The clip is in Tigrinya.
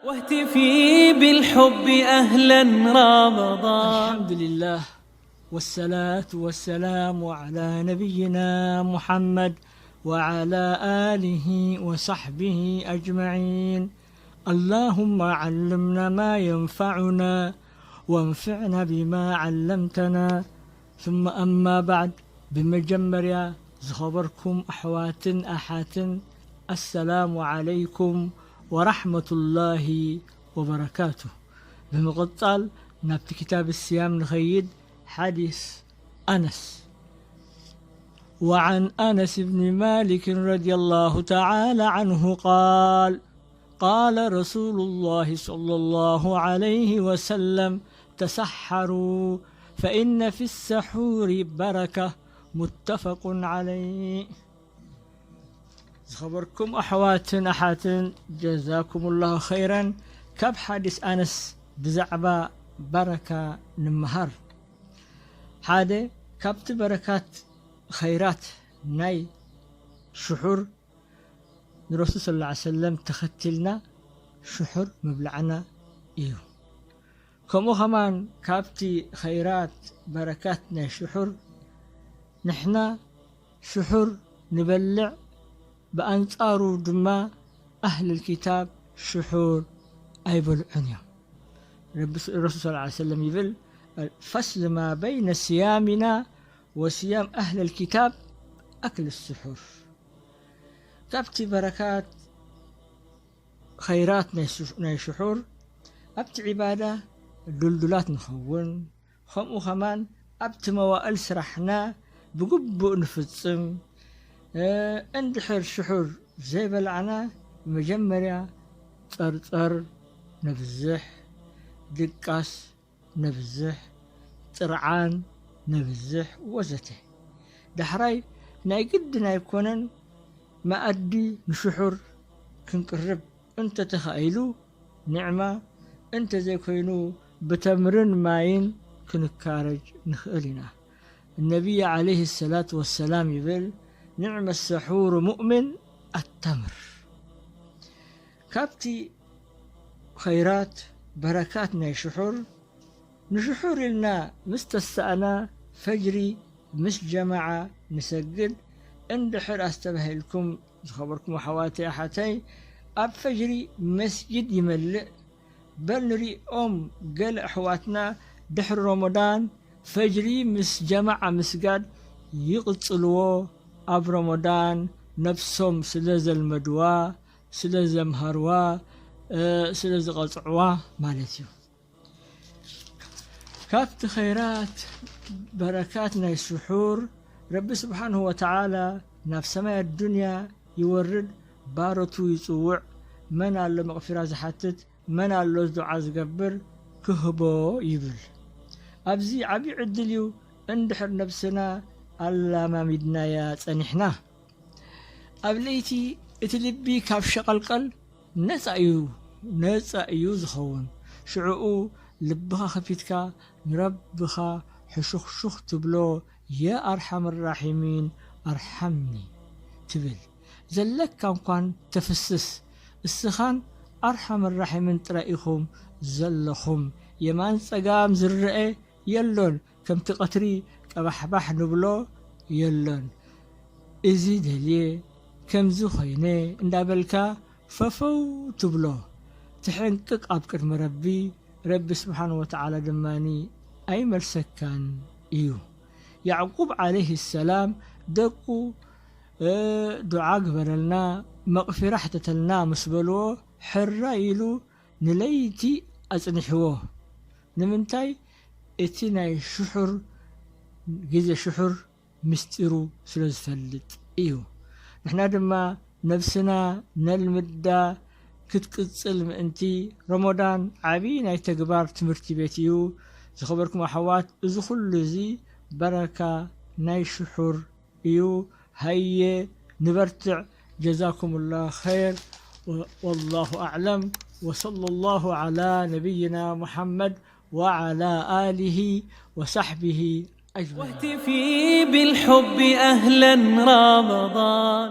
واهتفي بالحب أهلا رمضان. الحمد لله، والصلاة والسلام على نبينا محمد وعلى آله وصحبه أجمعين. اللهم علمنا ما ينفعنا وانفعنا بما علمتنا. ثم أما بعد، ብመጀመርያ ዝኸበርኩም ኣሕዋትን ኣሓትን፣ ኣሰላሙ ዓለይኩም ወራሕመቱላሂ ወበረካቱ። ብምቕጻል ናብቲ ክታብ ስያም ንኸይድ። ሓዲስ ኣነስ። وعن أنس بن مالك رضي الله تعالى عنه قال: قال رسول الله صلى الله عليه وسلم: تسحروا فإن في السحور بركة. متفق عليه. ዝኸበርኩም ኣሕዋትን ኣሓትን፣ ጀዛኩሙላሁ ኸይረን። ካብ ሓዲስ ኣነስ ብዛዕባ በረካ ንምሃር። ሓደ ካብቲ በረካት ኸይራት ናይ ሽሑር ንረሱል ሰለላሁ ዐለይሂ ወሰለም ተኸቲልና ሽሑር ምብላዕና እዩ። ከምኡ ኸማን ካብቲ ኸይራት በረካት ናይ ሽሑር፣ ንሕና ሽሑር ንበልዕ፣ ብኣንጻሩ ድማ ኣህልል ኪታብ ሽሑር ኣይበልዑን እዮም። ረቢ ስ-፣ ረሱል ሰለላሁ ዐለይሂ ወሰለም ይብል፣ ፈስል ማ በይነ ስያሚና ወስያም ኣህለል ኪታብ ኣክል ስሑር። ካብቲ በረካት ኸይራት ናይ ሱ-፣ ናይ ሽሑር፣ ኣብቲ ዒባዳ ድልዱላት ንኸውን፣ ከምኡ ኸማን ኣብቲ መዋእል ስራሕና ብግቡእ ንፍጽም። እ፣ እንድሕር ሽሑር ዘይበላዕና፣ መጀመርያ ጸርጸር ነብዝሕ፣ ድቃስ ነብዝሕ፣ ጥርዓን ነብዝሕ፣ ወዘተ። ዳሕራይ ናይ ግድን ኣይኮነን መኣዲ ንሽሑር ክንቅርብ እንተ ተኻኢሉ ኒዕማ፣ እንተ ዘይኮይኑ ብተምርን ማይን ክንካረጅ ንኽእል ኢና። ነቢይ ዓለይሂ ሰላቱ ወሰላም ይብል፣ ኒዕመ ሰሑር ሙእሚን ኣተምር። ካብቲ ኸይራት በረካት ናይ ሽሑር፣ ንሽሑር ኢልና ምስ ተሳእና ፈጅሪ ምስ ጀማዓ ንሰግድ። እንድሕር ኣስተባሂልኩም ዝኸበርኩም ኣሕዋተይ ኣሓተይ፣ ኣብ ፈጅሪ መስጊድ ይመልእ። በል ንሪኦም ገለ ኣሕዋትና ድሕሪ ረመዳን ፈጅሪ ምስ ጀማዓ ምስጋድ ይቕጽልዎ። ኣብ ረመዳን ነብሶም ስለ ዘልመድዋ፣ ስለ ዘምሃርዋ፣ እ፣ ስለ ዝቐጽዕዋ ማለት እዩ። ካብቲ ኸይራት በረካት ናይ ስሑር፣ ረቢ ስብሓንሁ ወተዓላ ናብ ሰማይ ኣዱንያ ይወርድ፣ ባሮቱ ይጽውዕ፣ መን ኣሎ መቕፊራ ዝሓትት፣ መን ኣሎ ዱዓ ዝገብር ክህቦ ይብል። ኣብዚ ዓብዪ ዕድል እዩ፣ እንድሕር ነብስና ኣላማሚድናያ ጸኒሕና። ኣብ ለይቲ እቲ ልቢ ካብ ሸቐልቀል ነጻ እዩ፣ ነጻ እዩ ዝኸውን። ሽዕኡ ልብኻ ከፊትካ ንረብኻ ሕሹኽሹኽ ትብሎ፣ የ ኣርሓም ራሒሚን ኣርሓምኒ ትብል። ዘለካ እንኳን ተፍስስ፣ እስኻን ኣርሓም ራሒምን ጥራይ ኢኹም ዘለኹም። የማን ጸጋም ዝረአ የሎን፣ ከምቲ ቀትሪ ቀባሕባሕ ንብሎ የሎን። እዚ ደልየ፣ ከምዚ ኾይነ እንዳበልካ ፈፈው ትብሎ፣ ትሕንቅቅ ኣብ ቅድሚ ረቢ፣ ረቢ ስብሓን ወተዓላ ድማኒ ኣይመልሰካን እዩ። ያዕቁብ ዓለይሂ ሰላም ደቁ፣ እ፣ ዱዓ ግበረልና፣ መቕፊራ ሕተተልና ምስ በልዎ፣ ሕራይ ኢሉ ንለይቲ ኣጽኒሕዎ። ንምንታይ? እቲ ናይ ሽሑር፣ ግዜ ሽሑር ምስጢሩ ስለ ዝፈልጥ እዩ። ንሕና ድማ ነብስና ነልምዳ ክትቅጽል ምእንቲ፣ ረመዳን ዓቢ ናይ ተግባር ትምህርቲ ቤት እዩ። ዝኸበርኩም ኣሕዋት፣ እዚ ኩሉ እዚ በረካ ናይ ሽሑር እዩ። ሃየ ንበርትዕ። ጀዛኩሙላህ ኸይር። ወ-፣ ወላሁ ኣዕለም። ወሰለላሁ ዓላ ነቢይና ሙሐመድ ወዓላ ኣሊሂ ወሳሕቢሂ ኣጅመዒን። واهتفي بالحب أهلا رمضان.